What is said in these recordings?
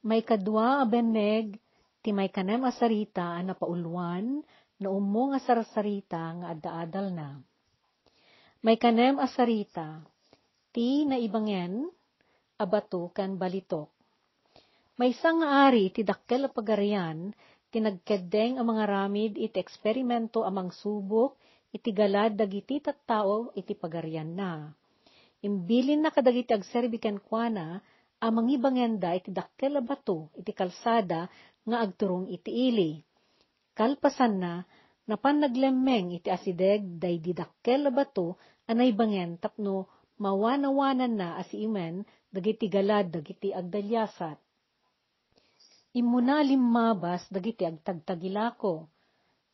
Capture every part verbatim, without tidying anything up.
Maikadua a benneg ti maikanem a sarita a napauluan no ummo nga sarsarita nga adda adalna. Maikanem a sarita, ti naibangen a bato ken balitok. Maysa nga ari iti dakkel a pagarian ti nagkeddeng a mangaramid iti eksperimento a mangsubok iti galad dagiti tattao iti pagarianna. Imbilinna kadagiti agserbi kenkuana a mangibangenda iti dakkel a bato iti kalsada nga agturong iti ili. Kalpasanna, napan naglemmeng iti asideg daydi dakkel a bato a naibangen tapno mawanawananna a siimen dagiti galad dagiti agdaliasat. Immuna a limmabas dagiti agtagtagilako.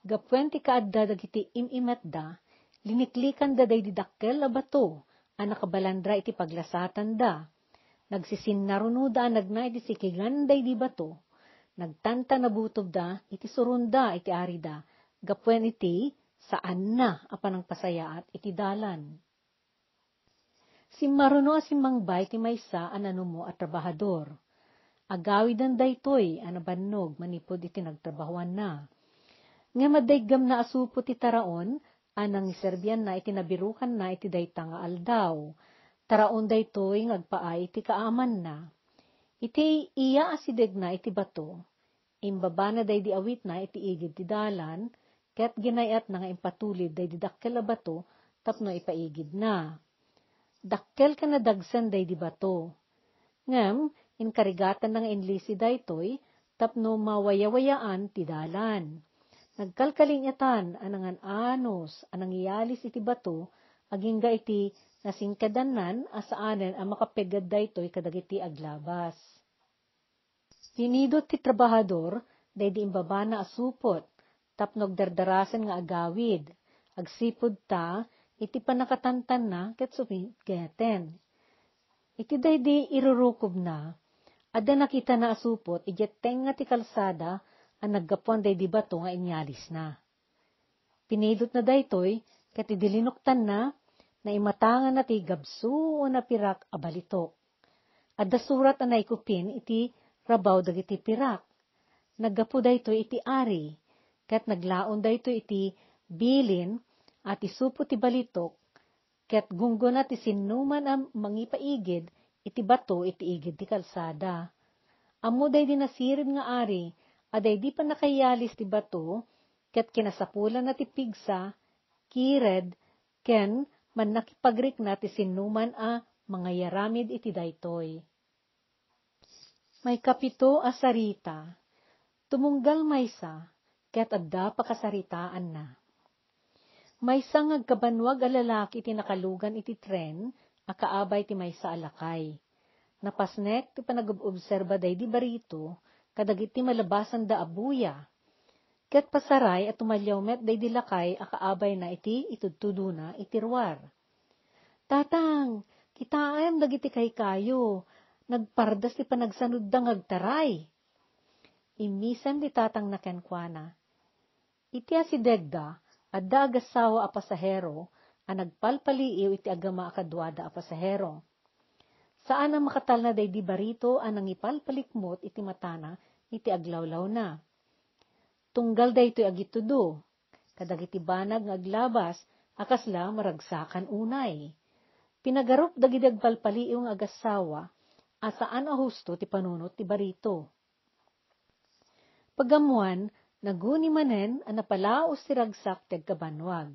Gapuan ti kaadda dagiti im-imetda, liniklikanda daydi dakkel a bato a nakabalandra iti paglasatanda. Nagsisinnarunoda a nagna iti sikigan daydi bato. Nagtantanabutobda iti suronda iti arida, gapuan iti saanna a panangpasayaat iti dalan. Simmaruno a simmangbay ti maysa a nanumo a trabahador. Agawiden daytoy a nabannog manipud iti nagtrabahoanna. Ngem adda iggamna a supot ti taraon a nangiserbianna iti nabirukanna iti dayta nga aldaw. Taraon daytoy nga agpaay iti kaamanna. Iti iya asidegna iti bato, imbabana daydi awitna iti igid ti dalan, ket ginay-atna nga impatulid daydi dakkel a bato tapno ipaigidna. Dakkel ken nadagsen daydi bato. Ngem inkarigatanna nga inlisi daytoy tapno mawayawayaan ti dalan. Nagkalkaliatan a nangan-anos a nangiyalis iti bato agingga iti nasingkedannan a saanen a makapeggad daytoy kadagiti aglabas. Pinidot ti trabahador daydi imbabana a supot tapno agdardarasen nga agawid, agsipud ta iti pannakatantanna ket sumigeten. Iti daydi irurukobna, adda nakitana a supot idiay tengnga ti kalsada a naggapuan daydi bato nga inyalisna. Pinidotna daytoy ket idi linuktanna, naimatanganna ti gabsuon a pirak a balitok. Adda surat a naikupin iti rabaw dagiti pirak. Naggapu daytoy iti ari, ket naglaon daytoy iti bilin a ti supot ti balitok ket gunggona ti sinnoman a mangipaigid iti bato iti igid ti kalsada. Ammo daydi nasired nga ari a daydi pannakayalis ti bato ket kinasapulanna ti pigsa, kired, ken mannakipagrikna ti sinnoman a mangayaramid iti daytoy. Maikapito a sarita, tumunggal maysa, ket adda pakasaritaanna. Maysa nga agkabannuag a lalaki ti nakalugan iti tren a kaabay ti maysa a lakay. Napasnek ti panagub-obserba daydi barito kadagiti malabasanda a buya. Ket pasaray a tumalliaw met daydi lakay a kaabayna iti itudtudona iti ruar. "Tatang, kitaem dagiti kaykayo, nagpardas ti panagsanudda nga agtaray." Immisem ti tatangna kenkuana. Iti asidegda, adda agassawa a pasahero a nagpalpaliiw iti agama a kaduada a pasahero. Saan a makatalna daydi barito a nangipalpalikmut iti matana iti aglawlawna. Tunggal daytoy agitudo kadagiti banag nga aglabas a kasla maragsakan unay. Pinagarup dagiti agpalpaliiw nga agassawa a saan a husto ti panunot ti barito. Pag-ammoan, naguni manen a napalaos ti ragsak ti agkabannuag.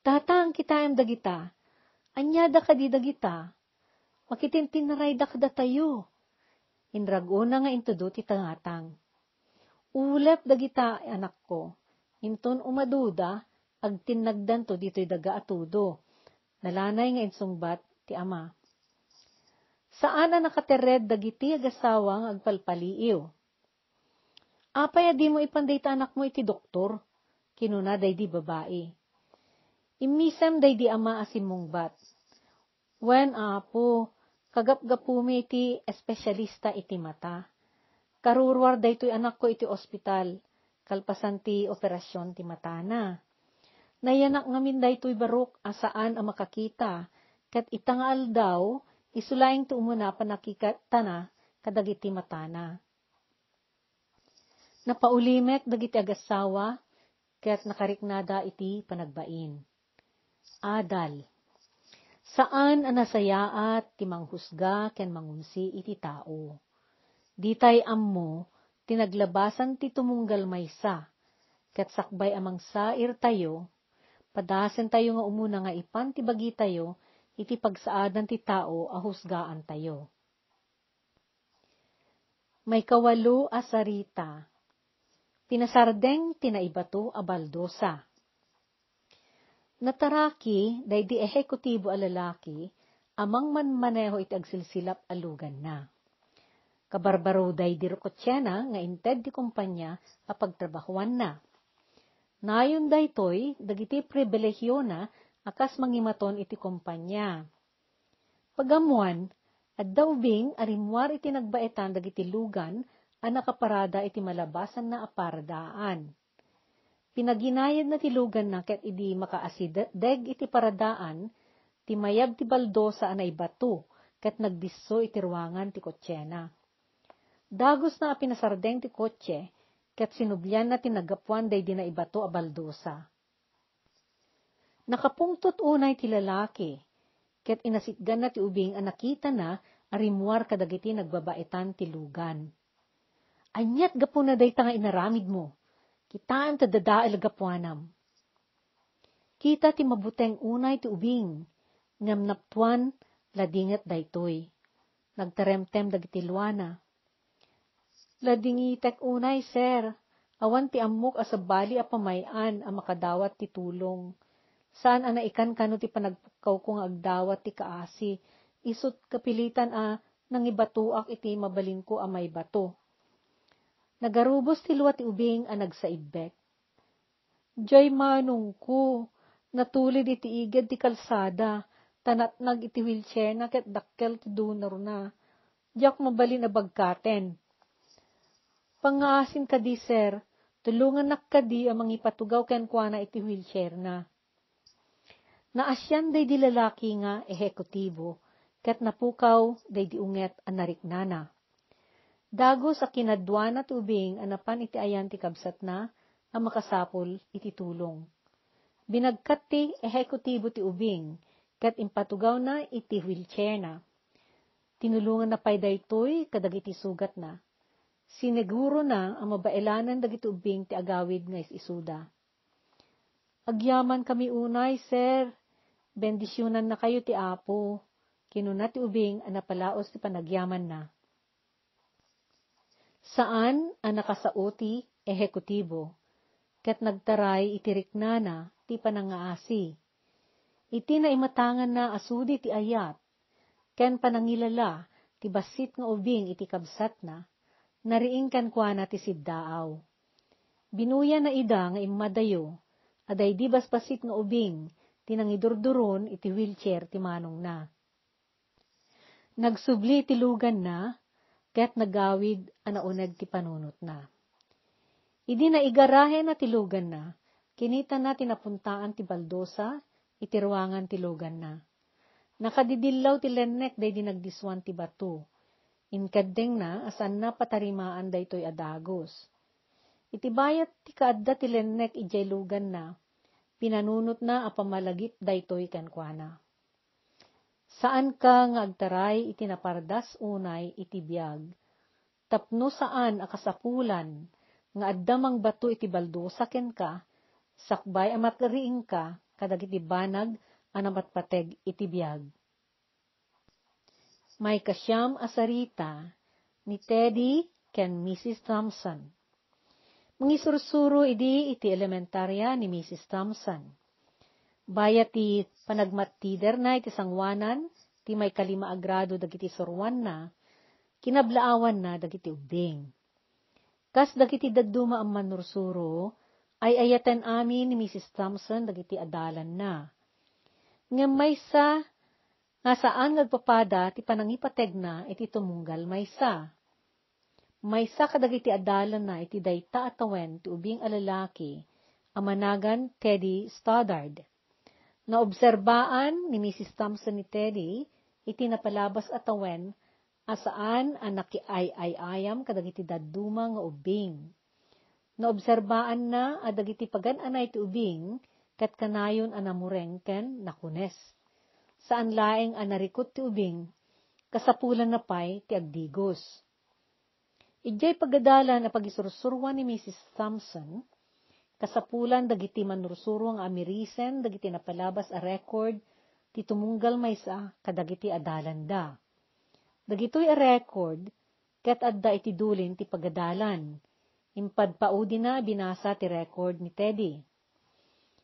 "Tatang, kitaem dagita. Aniada kadi dagita? Makitintinarayda kadatayo." Inrag-ona nga intudo ti tatang. "Ulep dagita, anakko. Inton umaduda, agtinnagdanto ditoy daga a tudo." Nalanay nga insungbat ti ama. Saan a nakaterred dagiti agassawa nga agpalpaliiw. "Apay a dimo ipan dayta anakmo iti doktor?" kinuna daydi babai. Immisem daydi ama a simmungbat. "Wen, Apo, kagapgapumi iti espesialista iti mata. Karuruar daytoy anakko iti ospital, kalpasan ti operasion ti matana. Nayanak ngamin daytoy barok a saan a makakita, ket ita nga aldaw, isu laeng ti umuna a pannakitana kadagiti matana. Napaulimek dagiti agassawa ket nakariknada iti panagbain. Adal. Saan a nasayaat ti manghusga ken mangunsi iti tao. Ditay ammo ti naglabasan ti tumunggal maysa, ket sakbay a mangsairtayo, padasentayo nga umuna nga ipan ti bagitayo iti pagsaadan ti tao a husgaantayo. Maikawalo a sarita. Pinasardeng ti naibato a baldosa. Nataraki daydi ehekutibo a lalaki a mangmanmaneho iti agsilsilap a luganna. Kabarbaro daydi rukotsena nga inted ti kompania a pagtrabahoanna. Nayon daytoy dagiti pribilehiona a kas mangimaton iti kompania. Pagammoan, adda ubing a rimmuar iti nagbaetan dagiti lugan a nakaparada iti malabasanna a paradaan. Pinaginayadna ti luganna ket idi makaasideg iti paradaan, ti mayab ti baldosa a naibato ket nagdisso iti ruangan ti kotsena. Dagusna a pinasardeng ti kotse ket sinublianna ti naggapuan daydi naibato a baldosa. Nakapungtot unay ti lalaki, ket inasitganna ti ubing a nakitana a rimmuar kadagiti nagbabaetan ti lugan. "Aniat gapuna dayta nga inaramidmo? Kitaem ta dadael a gapuanam." Kita ti mabuteng unay ti ubing, ngem naptuan, ladinget daytoy. Nagtaremtem dagiti luana. "Ladingitek unay, sir. Awan ti ammok a sabali a pamay-an a makadawat ti tulong. Saan a naikankano ti panagpukkawko nga agdawat ti kaasi, isut' kapilitan a nangibatoak iti mabalinko a maibato." Nagarubos ti lua ti ubing a nagsaibbek. "Diay manongko, natulid iti igid ti kalsada, ta natnag iti wheelchairna ket dakkel ti donorna. Diak mabalin a bagkaten." "Pangngaasim kadi, sir. Tulongannak kadi a mangipatugaw kenkuana iti wheelchairna." Naasian daydi lalaki nga ehekutibo, ket napukaw daydi unget a nariknana. Dagus a kinaduana ti ubing a napan iti ayan ti kabsatna a makasapul iti tulong. Binagkat ti ehekutibo ti ubing ket impatugawna iti wheelchairna. Tinulonganna pay daytoy kadagiti sugatna. Sinigurona a mabaelanen dagiti ubbing ti agawid nga is-isuda. "Agyamankami unay, sir. Bendisionannakayo ti Apo," kinuna ti ubing a napalaos ti panagyamanna. Saan a nakasao ti ehekutibo, ket nagtaray iti riknana ti panangaasi. Iti naimatanganna a sudi ti ayat ken panangilala ti bassit nga ubing iti kabsatna, nariing kenkuana ti siddaaw. Binuyana ida nga immadayo a daydi basbassit nga ubing ti nangidurduron iti wheelchair ti manongna. Nagsubli ti luganna ket nagawid a nauneg ti panunotna. Idi naigarahena ti luganna, kinitana ti napuntaan ti baldosa iti ruangan ti luganna. Nakadidillaw ti lennek daydi nagdissuan ti bato. Inkeddengna a saanna patarimaan daytoy a dagus. Iti bayat ti kaadda ti lennek idiay luganna, pinanunotna a pamalagip daytoy kenkuana. Saanka nga agtaray iti napardas unay iti biag, tapno saan a kasapulan nga adda mangbato iti baldosa kenka, sakbay a makariingka kadagiti banag a napatpateg iti biag. Maikasiam a sarita ni Teddy ken Missus Thompson. Mangisursuro idi iti elementaria ni Missus Thompson. Bayat ti panagmattiderna iti sangoanan ti maikalima a grado dagiti suroanna, kinablaawanna dagiti ubbing. Kas dagiti dadduma a mannursuro, ay-ayaten amin ni Missus Thompson dagiti adalanna. Ngem maysa nga saan nga agpapada ti panangipategna iti tumunggal maysa. Maysa kadagiti adalanna iti dayta a tawen ti ubing a lalaki a managan Teddy Stoddard. Naobserbaan ni Missus Thompson ni Teddy iti napalabas a tawen a saan a nakiay-ay-ayam kadagiti dadduma nga ubbing. Naobserbaanna a dagiti pagan-anay ti ubing ket kanayon a namureng ken nakunes. Saan laeng a narikut ti ubing, kasapulanna pay ti agdigos. Idiay pagadalan a pagisursuroan ni Missus Thompson, kasapulan dagiti mannursuro nga amirisen dagiti napalabas a record ti tumunggal maysa kadagiti adalanda. Dagitoy a record ket adda iti dulin ti pagadalan. Impadpaudina a binasa ti record ni Teddy.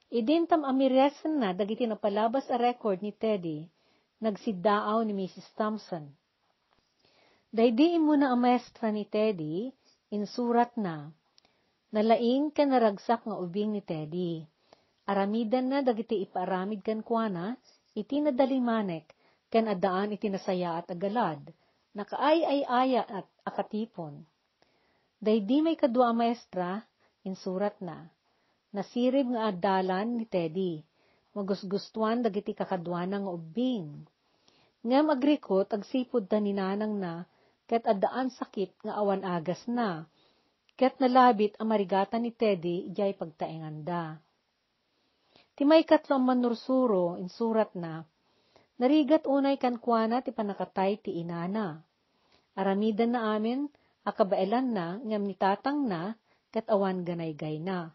Idi intam amirisenna dagiti napalabas a record ni Teddy, nagsiddaaw ni Missus Thompson. Daydi immuna a maestra ni Teddy, insuratna, "Nalaing ken naragsak nga ubing ni Teddy. Aramidenna dagiti ipaaramid kenkuana iti nadalimanek ken addaan iti nasayaat a galad, nakaay-ay-ayaat a katipon." Daydi maikadua a maestra, insuratna, "Nasirib nga addalan ni Teddy. Magusgustoan dagiti kakaduana nga ubbing. Ngem agrikut agsipud ta ni nanangna ket addaan sakit nga awan agasna, ket nalabit a marigatan ni Teddy idiay pagtaenganda." Ti maikatlo a mannursuro, insuratna, "Narigat unay kenkuana ti pannakatay ti inana. Aramidenna amin a kabaelanna ngem ni tatangna ket awan ganaygayna.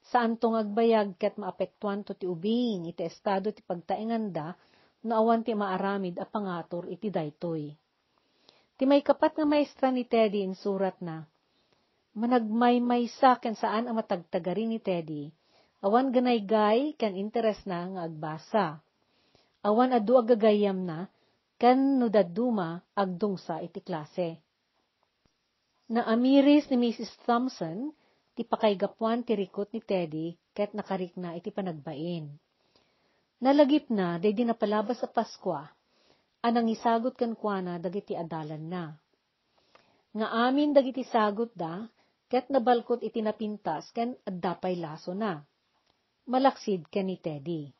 Saanto nga agbayag ket maapektuanto ti ubing iti estado ti pagtaenganda no awan ti maaramid a pangatur iti daytoy." Ti maikapat nga maestra ni Teddy, insuratna, "Managmaymaysa ken saan a matagtagari ni Teddy. Awan ganaygay ken interesna nga agbasa. Awan adu a gagayyemna ken no dadduma, agdungsa iti klase." Naamiris ni Missus Thompson ti pakaigapuan ti rikut ni Teddy ket nakarikna iti panagbain. Nalagipna daydi napalabas a Paskua a nangisagut kenkuana dagiti adalanna. Nga amin dagiti sagutda ket nabalkut iti napintas ken adda pay lasona, malaksid ken ni Teddy.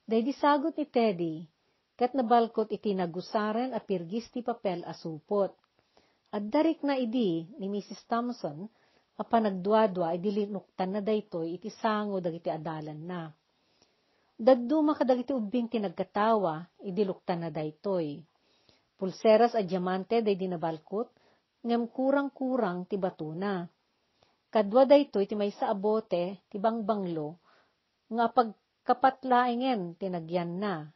Daydi sagut ni Teddy ket nabalkut iti nagusaren a pirgis ti papel a supot. Adda rikna idi ni Missus Thompson a panagduadua idi linuktanna daytoy iti sango dagiti adalanna. Dadduma kadagiti ubbing ti nagkatawa idi luktanna daytoy. Pulseras a diamante daydi nabalkut, ngem kurang-kurang ti batona. Kadua daytoy ti maysa a bote ti bangbanglo nga apagkapat laengen ti nagyanna.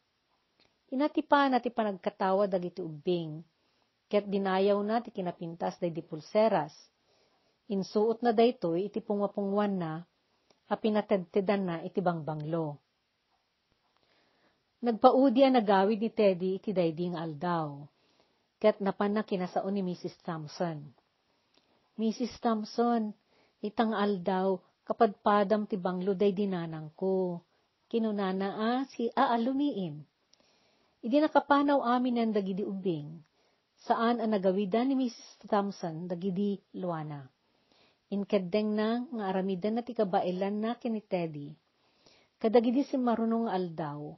Inatipana ti panagkatawa dagiti ubbing, ket dinayawna ti kinapintas daydi pulseras. Insuotna daytoy iti punguapunguanna a pinatedtedanna iti bangbanglo. Nagpaudi a nagawid ni Teddy iti daydi nga aldaw, ket napanna kinasao ni Missus Thompson. "Missus Thompson, ita nga aldaw, kapadpadam ti banglo daydi nanangko," kinunana a si aalumiim. Idi nakapanaw aminen dagidi ubbing, saan a nagawidan ni Missus Thompson dagidi luana. Inkeddengna nga aramidenna ti kabaelanna ken ni Teddy. Kadagidi simmaruno nga aldaw,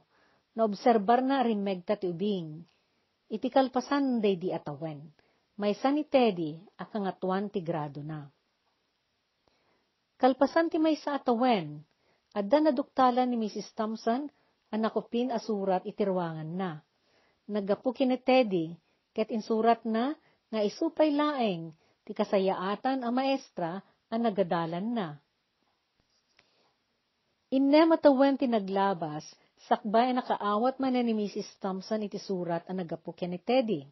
naobserbarna a rimmegta ti ubing. Iti kalpasan daydi a tawen, maysa ni Teddy a kangatoan ti gradona. Kalpasan ti maysa a tawen, adda naduktalan ni Missus Thompson a nakupin a surat iti ruanganna. Naggapu ken ni Teddy, ket insuratna nga isu pay laeng ti kasayaatan a maestra a nagadalanna. Innem a tawen ti naglabas, sakbay a nakaawat manen ni Missus Thompson iti surat a naggapu ken ni Teddy.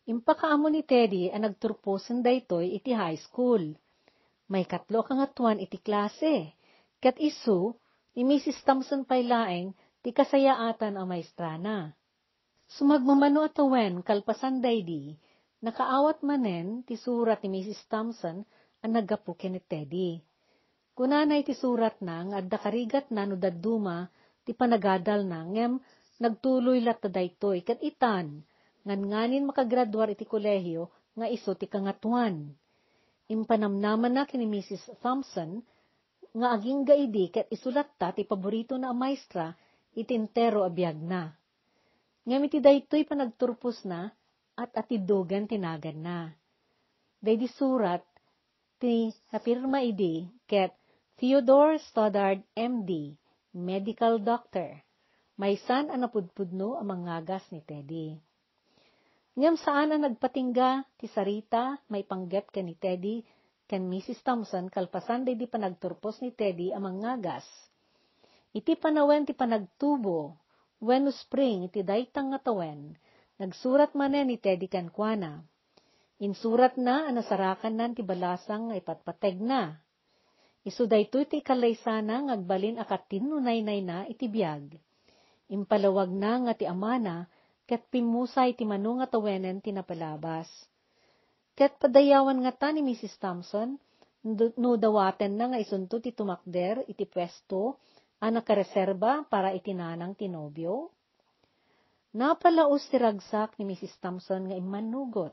Impakaammo ni Teddy a nagturposen daytoy iti high school. Maikatlo a kangatoan iti klase, ket isu ni Missus Thompson pay laeng ti kasayaatan a maestrana. Sumagmamano a tawen kalpasan daydi, nakaawat manen ti surat ni Missus Thompson a naggapu ken ni Teddy. Kunana iti suratna nga adda karigatna no dadduma ti panagadalna ngem nagtuloy latta daytoy ket itan, ngan nganin makagraduar iti kolehio nga isu ti kangatoan. Impanamnamanna ken ni Missus Thompson nga agingga idi ket isu latta ti paboritona a maestra iti entero a biagna. Ngem iti daytoy panagturposna, at atiddogen ti naganna. Daydi surat ti napirma idi ket Theodore Stoddard, M D, medical doctor. Maysan a napudpudno a mangngagas ni Teddy. Ngem saan a nagpatingga ti sarita maipanggep ken ni Teddy ken Missus Thompson kalpasan daydi panagturpos ni Teddy a mangngagas. Iti panawen ti panagtubo wenno spring iti dayta nga tawen, nagsurat manen ni Teddy kenkuana. Insuratna a nasarakannan ti balasang nga ipatpategna. Isu daytoy ti kalaysana nga agbalin a katinno naynayna iti biag. Impalawagna nga ti amana ket pimmusay ti mano nga tawenen ti napalabas. Ket padayawan ngata ni Missus Thompson, no, no dawatenna nga isunto ti tumakder iti puesto a nakareserba para iti nanang ti nobio? Napalaus ti ragsak ni Missus Thompson nga immannugot.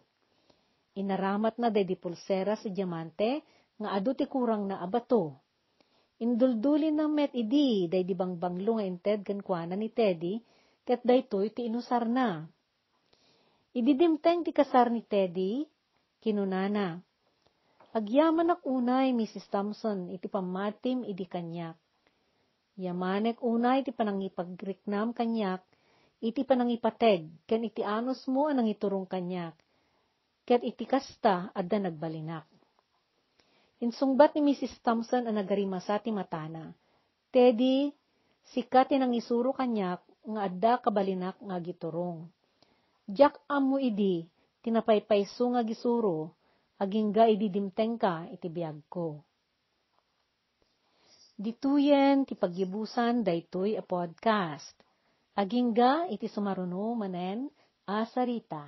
Inaramatna daydi pulseras a diamante nga adu ti kurangna a bato. Induldulina met idi daydi bangbanglo nga inted kenkuana ni Teddy, ket daytoy ti inusarna. Idi dimteng ti kasar ni Teddy, kinunana, "Agyamanak unay, Missus Thompson, iti pammatim idi kaniak. Yamanek unay ti panangipagriknam kaniak iti panangipateg ken iti anusmo a nangiturong kaniak, ket iti kasta, adda nagbalinak." Insungbat ni Missus Thompson a nagarimasa ti matana, "Teddy, sika ti nangisuro kaniak nga adda kabalinak nga agiturong. Diak ammo idi ti napaypayso nga agisuro, agingga idi dimtengka iti biagko." Ditoyen ti paggibusan daytoy a podcast. Agingga iti sumaruno manen a sarita.